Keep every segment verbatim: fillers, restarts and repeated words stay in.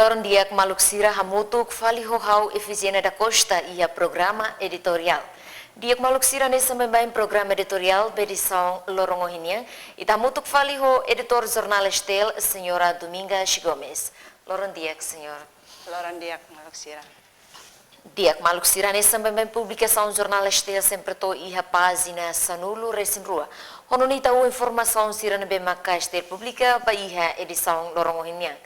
Loron di'ak maluk sira, hamutuk fali ho ha'u Efigénia da Costa iha programa editoriál. Di'ak maluk sira, hanesan baibain programa editoriál ba edisaun loron ohin nian, ita hamutuk fali ho editór jornál STL, señora Domingas Gomes. Loron di'ak, señora. Loron di'ak maluk sira. Di'ak maluk sira, hanesan baibain publikasaun jornál STL sempre to'o iha pájina sanulu-resin-rua. Ho nune'e ita hahú informasaun sira ne'ebé maka STL publika ba iha edisaun loron ohin nian.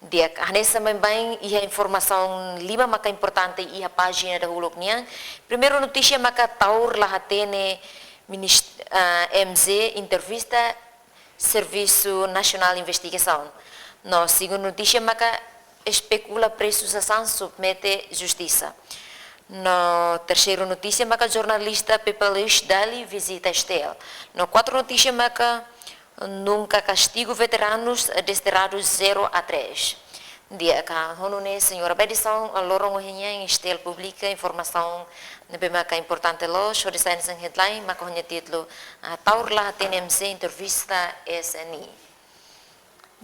Di'ak, hanesan baibain iha informasaun lima maka importante iha pájina dahuluk nian. Primeiru notísia maka Taur la hatene minist-, ah, M Z entrevista Servisu Nasionál Investigasaun. No segundu notísia maka espekula presu sasán submete justisa. No terseiru notísia maka jornalista Pepe Luís Dali vizita STL. No kuartu notísia maka nunka kastigu veteranus desterradu zero a três. Di'ak, ho nune'e señora, ba edisaun loron ohin nian STL publika informasaun ne'ebé maka importante loos, hodi sai hanesan headline, maka ho nia títulu, ah, Taur la hatene M Z entrevista S N I.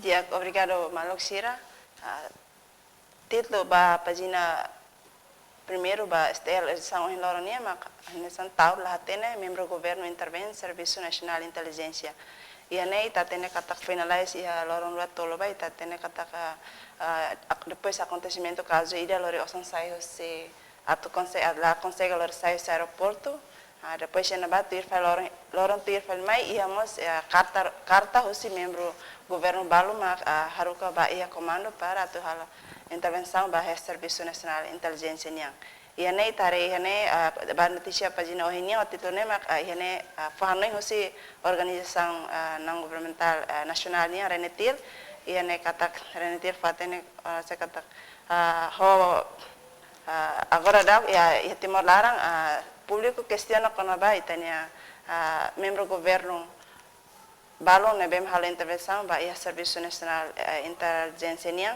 Di'ak, obrigadu maluk sira. Ah, títulu ba pájina primeiru ba STL edisaun ohin loron nian maka hanesan Taur la hatene membru governu intervein Servisu Nasionál Intelijénsia. Iha ne'e ita hatene katak finalize iha loron rua tolu ba ita hatene katak, ah, ah, ak-, depois akontesimentu kazu ida lori osan sai husi atu konse-, la konsege lori sai husi aeroportu. Ah, depois iha ne'ebá tuir fali loron, loron tuir fali mai iha mós, eh, karta, karta husi membru governu balu mak, ah, haruka ba iha komandu para atu halo intervensaun ba iha Servisu Nasionál Intelijénsia nian. Iha ne'e ita haree iha ne'e, ah, ba notísia pájina ohin nian ho títulu ne'e mak, ah, iha ne'e, ah, fó hanoin husi organizasaun, ah, naun governamentál, ah, nasionál nian RENETIL, iha ne'e katak RENETIL fó hatene, ah, se katak, ah, ho, ah, agora daudaun iha, iha Timor laran, ah, públiku kestiona kona-ba ita-nia, ah, membru governu balu ne'ebé halo intervensaun ba iha Servisu Nasionál, eh, Intelijénsia nian.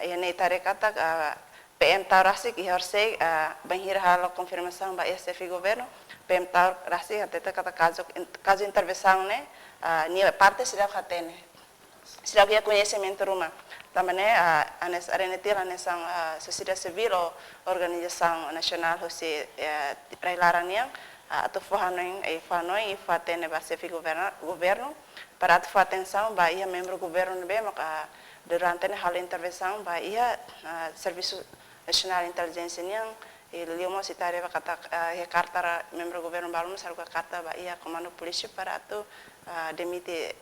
Iha ne'e ita haree katak, ah, P M Taur rasik iha horisehik, ah, bainhira halo konfirmasaun ba iha xefe governu, P M Taur rasik hatete katak kazu in-, kazu intervensaun ne'e, ah, nia parte seidauk hatene, seidauk iha koñesimentu ruma. Tanba ne'e, ah, hanes-, RENETIL hanesan, ah, sosiedade sivíl ou organizasaun nasionál husi, eh, rai-laran nian, ah, atu fó hanoin, eh, fó hanoin i fó hatene ba xefe governa-, governu, para atu fó atensaun ba iha membru governu ne'ebé maka durante ne'e halo intervensaun ba iha, ah, Servisu Nasionál Intelijénsia nian, i liuliu mós ita haree ba katak, ah, iha karta ra-, membru governu balu mós haruka karta ba iha komandu polísiu para atu, ah, demite,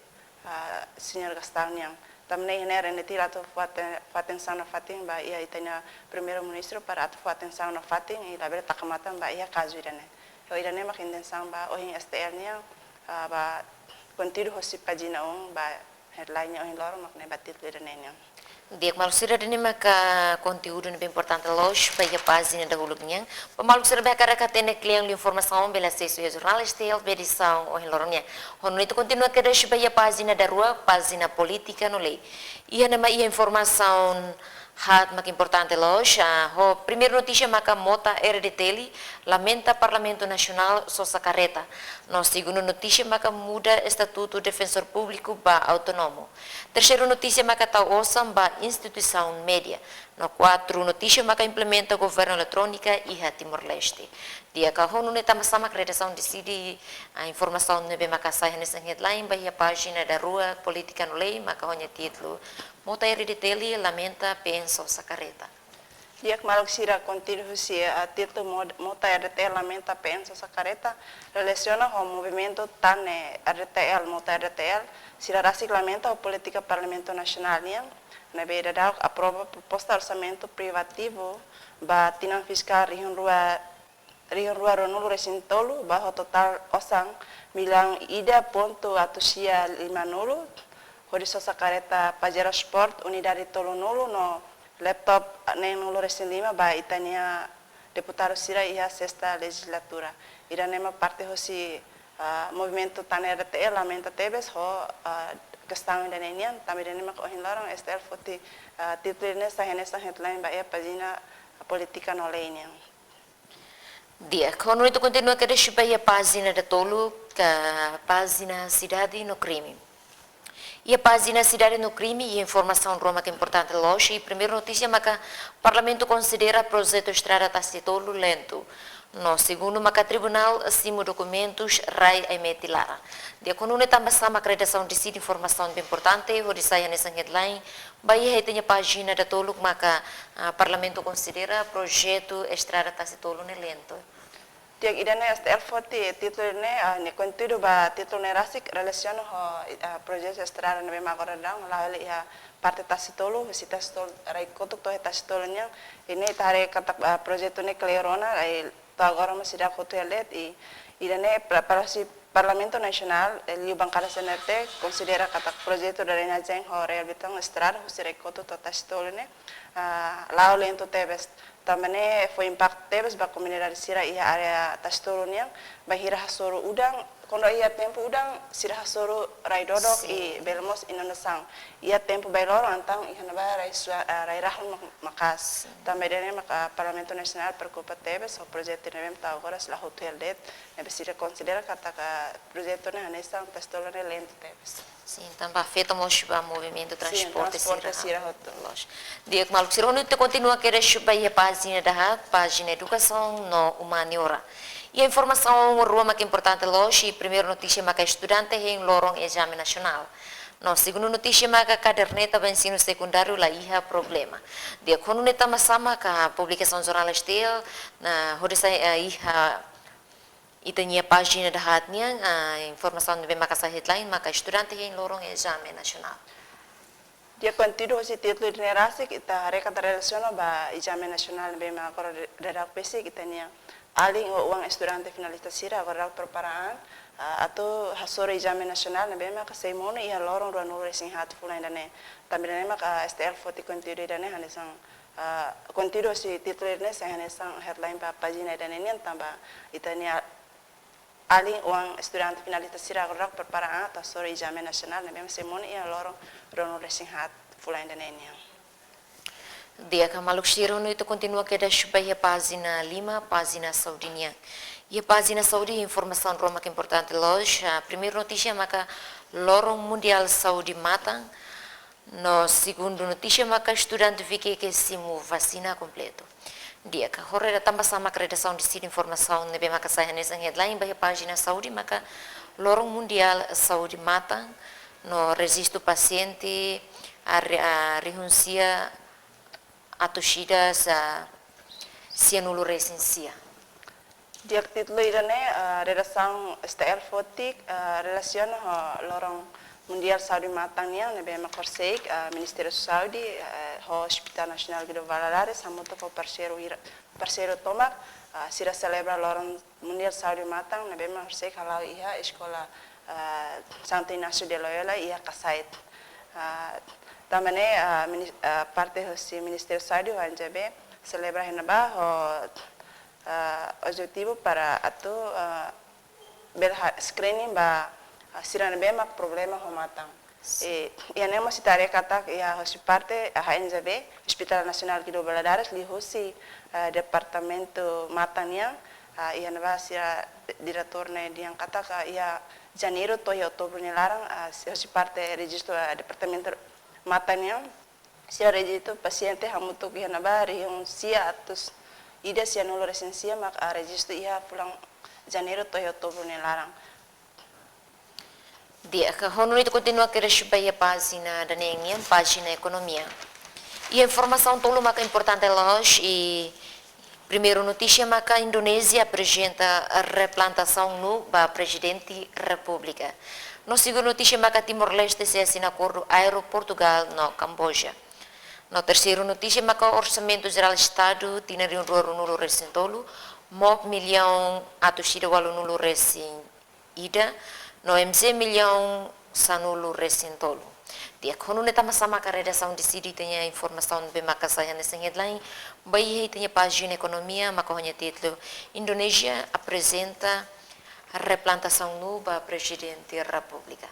ah, señór Gastão nian. Tanba ne'e iha ne'e RENETIL atu fó aten-, fó atensaun nafatin ba iha ita-nia Primeiru-Ministru para atu fó atensaun nafatin i labele taka matan ba iha kazu ida-ne'e. Ho ida-ne'e mak intensaun ba ohin STL nian, ah, ba konteúdu husi pájina um, ba headline nian ohin loron mak ne'e ba títulu ida-ne'e nian. Di'ak maluk sira, ida-ne'e maka konteúdu ne'ebé importante loos ba iha pájina dahuluk nian. Ba maluk sira ne'ebé hakarak hatene kle'an liu informasaun bele asesu iha jornál STL ba edisaun ohin loron nian. Ho nune'e ita kontinua kedas ba iha pájina daruak, pájina polítika no lei. Iha ne'e mak iha informasaun haat mak importante loos, ah, ho primeiru notísia maka mota RDTL lamenta Parlamentu Nasionál sosa kareta. No segundu notísia maka muda estatutu Defensór Públiku ba autonómu. Terseiru notísia maka tau osan ba instituisaun média. No kuartu notísia maka implementa governu eletrónika iha Timor-Leste. Di'ak, ho nune'e tanba sá mak redasaun deside, ah, informasaun ne'ebé maka sai hanesan headline ba iha pájina daruak, polítika no lei, maka ho nia títulu Mota RDTL lamenta P N sosa kareta. Di'ak maluk sira, konteúdu husi, ah, títulu mod-, mota RDTL lamenta P N sosa kareta, relasiona ho movimentu tane RDTL, mota RDTL, sira rasik lamenta ho polítika Parlamentu Nasionál nian, ne'ebé daudauk aprova proposta orsamentu privativu ba tinan fiskál rihun rua, rihun rua ruanulu-resin-tolu, ba ho totál osan millaun ida pontu atus sia limanulu, hodi sosa kareta Pajero Sport unidade tolunulu no laptop neenulu-resin-lima ba ita-nia deputadu sira iha sesta lejizlatura. Ida-ne'e mak parte husi, ah, movimentu tane RDTL lamenta tebes ho, ah, kestaun ida-ne'e nian, tanba ida-ne'e mak ohin loron STL foti, ah, títulu ida-ne'e sai hanesan headline ba iha pájina polítika no lei nian. Di'ak, ho nune'e ita kontinua kedas ba iha pájina datoluk, ka pájina sidade no krime. Iha pájina Sidade no Krime, iha informasaun rua maka importante loos, i primeiru notísia maka Parlamentu konsidera projetu estrada Tasi-Tolu lentu. No segundu maka Tribunál simu dokumentus rai Aimeti laran. Di'ak, ho nune'e tanba sá maka redasaun deside informasaun ne'ebé importante hodi sai hanesan headline ba iha ita-nia pájina datoluk maka, ah, Parlamentu konsidera projetu estrada Tasi-Tolu ne'e lentu. Di'ak, ida-ne'e S T L foti títulu ne'e, ah, nia konteúdu ba títulu ne'e rasik relasiona ho, ah, projetu estrada ne'ebé mak agora daudaun la'o hela iha parte Tasi-Tolu, husi Tasi-Tolu, Rai-Kotuk to'o Tasi-Tolu nian. Ida-ne'e ita haree katak, ah, projetu ne'e kleur ona, i to'o agora mós seidauk hotu hela de'it, i ida-ne'e pra-, para si Parlamentu Nasionál, eh, liu bankada C N R T, konsidera katak projetu drenajen ho reel-bituan estrada husi Rai-Kotuk to'o Tasi-Tolu ne'e, ah, la'o lentu tebes. Tanba ne'e fó impaktu tebes ba komunidade sira iha área Tasi-Tolu nian, bainhira hasoru udan, kuandu iha tempu udan, sira hasoru rai dodok, sin, i bele mós inundasaun. Iha tempu bailoro entaun iha ne'ebá rai sua-, ah, rai rahun mak-, maka'as. Sin. Tanba ida-ne'e maka Parlamentu Nasionál preokupa tebes ho projetu ne'ebé mak to'o agora sei la hotu hela de'it, ne'ebé sira konsidera katak projetu ne'e hanesan Tasi-Tolu ne'e lentu tebes. Sin, tanba afeta mós ba movimentu, sin, transporte, transporte sira. Sira hotu. Loos. Di'ak maluk sira, ho nune'e ita kontinua kedas ba iha pájina dahaat, pájina Edukasaun no Umaniora. Iha informasaun rua maka importante loos, i primeiru notísia maka estudante hein loron ezame nasionál. No segundu notísia maka kaderneta ba ensinu sekundáriu la iha problema. Di'ak, ho nune'e tanba sá maka publikasaun jornál S T L, ah, hodi sai, ah, iha ita-nia pájina dahaat nian, ah, informasaun ne'ebé maka sai headline maka estudante hein loron ezame nasionál. Di'ak, konteúdu husi títulu ida-ne'e rasik, ita haree katak relasiona ba ezame nasionál ne'ebé mak agora daudaun besik ita-nia alin ou oan estudante finalista sira agora daudaun prepara an, ah, atu hasoru ezame nasionál ne'ebé maka sei monu iha loron ruanulu-resin-haat fulan ida-ne'e. Tanba ida-ne'e maka S T L foti konteúdu ida-ne'e hanesan, ah, konteúdu husi títulu ida-ne'e sai hanesan headline ba pájina ida-ne'e nian tanba ita-nia alin oan estudante finalista sira agora daudaun prepara an atu hasoru ezame nasionál ne'ebé mak sei monu iha loron ruanulu-resin-haat fulan ida-ne'e nian. Di'ak maluk sira, ho nune'e ita kontinua kedas ba iha pájina lima, pájina saúde nian. Iha pájina saúde informasaun rua maka importante loos, ah, primeiru notísia maka Loron Mundiál Saúde Matan, no segundu notísia maka estudante Vikeke simu vasina kompletu. Di'ak, ho nune'e tanba sá maka redasaun deside informasaun ne'ebé maka sai hanesan headline ba iha pájina saúde maka Loron Mundiál Saúde Matan, no rejistu pasiente ar-, ah, rihun sia atus ida sa-, sianulu-resin-sia. Di'ak, títulu ida-ne'e, eh, redasaun S T L foti, eh, relasiona ho Loron Mundiál Saúde Matan nian ne'ebé mak horisehik, eh, Ministériu Saúde, eh, ho Hospital Nasionál Guido Valadares, hamutuk ho parseiru hira-, parseiru tomak, eh, sira selebra Loron Mundiál Saúde Matan ne'ebé mak horisehik hala'o iha Eskola, eh, Santo Inácio de Loyola iha Kasait. Eh, tanba ne'e, eh, minis-, eh, parte husi Ministériu Saúde ho A N J B selebra iha ne'ebá ho, eh, objetivu para atu, eh, bele halo screening ba, ah, sira ne'ebé mak problema ho matan. Sin. I, iha ne'e mós ita haree katak iha husi parte, ah, H N Z B, Hospital Nasionál Guido Valadares, liuhusi, ah, departamentu matan nian, ah, iha ne'ebá sira diretór ne'e dehan katak, ah, iha Janeiru to'o iha Outubru nia laran, ah, husi parte rejistu, ah, departamentu matan nian, sira rejistu pasiente hamutuk iha ne'ebá rihun sia atus ida sianulu-resin-sia mak, ah, rejistu iha fulan Janeiru to'o iha Outubru nia laran. Di'ak, ho nune'e ita kontinua kedas ba iha pájina ida-ne'e nian, pájina ekonomia. Iha informasaun tolu maka importante loos, i primeiru notísia maka Indonézia aprezenta replantasaun nuu ba Prezidente Repúblika. No segundu notísia maka Timor-Leste sei asina akordu aero Portugal no Kamboja. No terseiru notísia maka Orsamentu Jerál Estadu tinan rihun rua ruanulu-resin-tolu, MOP millaun atus ida ualunulu-resin-ida, no M J millaun sanulu-resin-tolu. Di'ak, ho nune'e tanba sá maka redasaun deside ita-nia informasaun ne'ebé maka sai hanesan headline ba iha ita-nia pájina ekonomia maka ho nia títulu Indonézia aprezenta replantasaun nuu ba Prezidente Repúblika.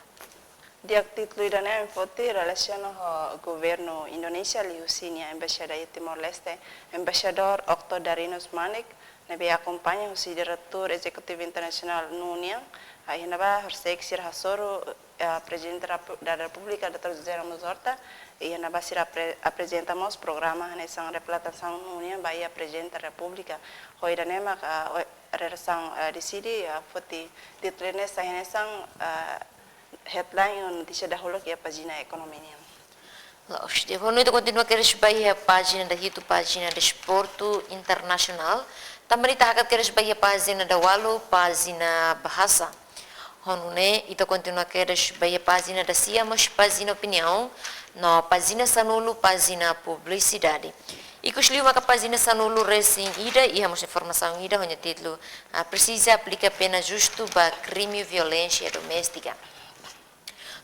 Di'ak, títulu ida-ne'e ami foti relasiona ho governu Indonézia liuhusi nia embaixada iha Timor-Leste, Embaixadór Octo Darinos Manik, ne'ebé akompaña husi Diretór Ezekutivu Internasionál nuu nian, ah, iha ne'ebá horisehik sira hasoru, ah, Prezidente Repu-, da Repúblika, doutór José Ramos Horta, iha ne'ebá sira apre-, aprezenta mós programa hanesan replatasaun nuu nian ba iha Prezidente Repúblika. Ho ida-ne'e mak, ah, o-, redasaun, ah, deside, ah, foti títulu ne'e sai hanesan, ah, headline ou notísia dahuluk iha pájina ekonomia nian. Loos, di'ak, ho nune'e ita kontinua kedas ba iha pájina dahitu, pájina desportu internasionál. Tanba ne'e ita hakat kedas ba iha pájina dawalu, pájina bahasa. Ho nune'e ita kontinua kedas ba iha pájina dasia mós pájina opiniaun, no pájina sanulu, pájina publisidade. Ikusliu maka pájina sanulu-resin-ida iha mós informasaun ida ho nia títulu, ah, Presiza aplika pena justu ba krime violénsia doméstika.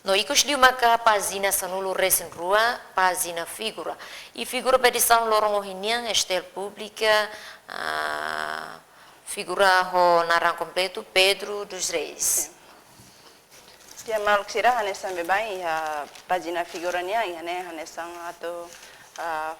No ikusliu maka pájina sanulu-resin-rua, pájina figura. I figura ba edisaun loron ohin nian, STL publika, ah, figura ho naran kompletu Pedro dos Reis. Sin. Di'ak, maluk sira, hanesan baibain iha pájina figura nian, iha ne'e hanesan atu, ah,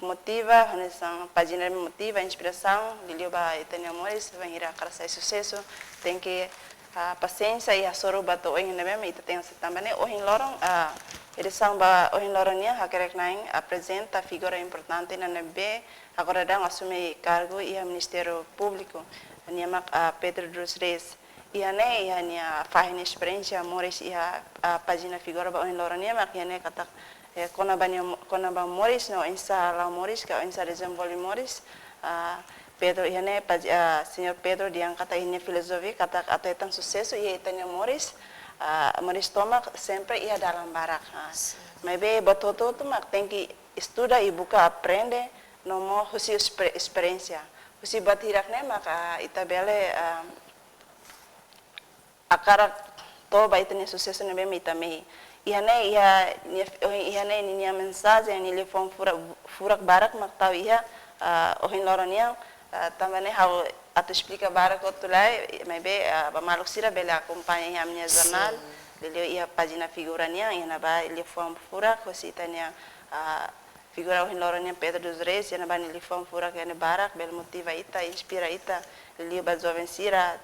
motiva, hanesan pájina motiva, inspirasaun, liuliu ba ita-nia moris, bainhira hakarak sai susesu, tenke, ah, pasiénsia i hasoru ba to'o oin ne'ebé mak ita tenke sai tanba ne'e ohin loron, ah, edisaun ba ohin loron nian hakerek-na'in aprezenta figura importante ida ne'ebé agora daudaun asume kargu iha Ministériu Públiku, nia mak, ah, Pedro dos Reis. Iha ne'e, iha nia fahe nia esperiénsia moris iha, ah, pájina figura ba ohin loron nian mak iha ne'e katak, eh, kona-ba nia mo-, kona-ba moris no oinsá la'o moris ka oinsá dezenvolve moris, ah, Pedro iha ne'e, páj-, ah, Señór Pedro dehan katak iha nia filozofia katak atu hetan susesu iha ita-nia moris, ah, moris tomak sempre iha dalan barak, ah. Sin. Maibé buat hotu-hotu mak tenke estuda i buka aprende, no mós husi esper-, esperiénsia. Husi buat hirak-ne'e maka ita bele, ah, hakarak to'o ba ita-nia susesu ne'ebé mak ita mehi. Iha ne'e, iha nia, oh, iha ne'e ninia mensajen, nia liafuan furak, furak barak mak tau iha, ah, ohin loron nian, ah, tanba ne'e ha'u atu esplika barak hotu lae, maibé, ah, ba maluk sira bele akompaña iha ami-nia jornál, Sin. liuliu iha pájina figura nian, iha ne'ebá liafuan furak, husi ita-nia, ah, figura ohin loron nian Pedro dos Reis, iha ne'ebá nia liafuan furak iha ne'e barak, bele motiva ita, inspira ita, liuliu ba joven sira,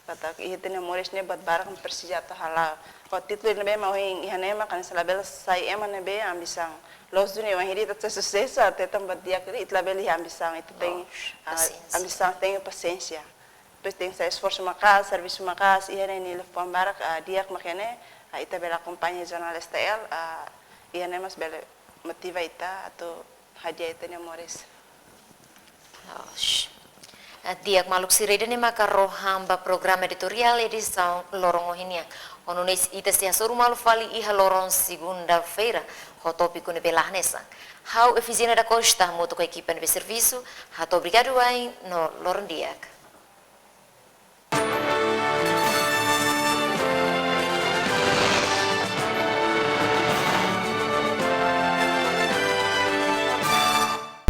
katak iha ita-nia moris ne'e buat barak mak presiza atu hala'o. Ho títulu ne'ebé mak ohin iha ne'e mak hanesan labele sai ema ne'ebé ambisaun. Loos duni, wainhira ita sai susesu, atu hetan buat di'ak ne'e, ita labele iha ambisaun, ita tenke, Loos, ah, pasiénsia. ambisaun, tenke pasiénsia. Depois tenke sai esforsu maka'as, servisu maka'as, iha ne'e nia liafuan barak, ah, di'ak mak iha ne'e, ah, ita bele akompaña jornál STL, ah, iha ne'e mós bele motiva ita atu hadi'a ita-nia moris. Loos. Ah, di'ak, maluk sira, ida-ne'e maka rohan ba programa editoriál edisaun loron ohin nian. Ho nune'e ita sei hasoru malu fali iha loron segunda-feira, ho tópiku ne'ebé la hanesan. Ha'u Efigénia da Costa, hamutuk ho ekipa ne'ebé servisu, hato'o obrigadu wa'in no loron di'ak.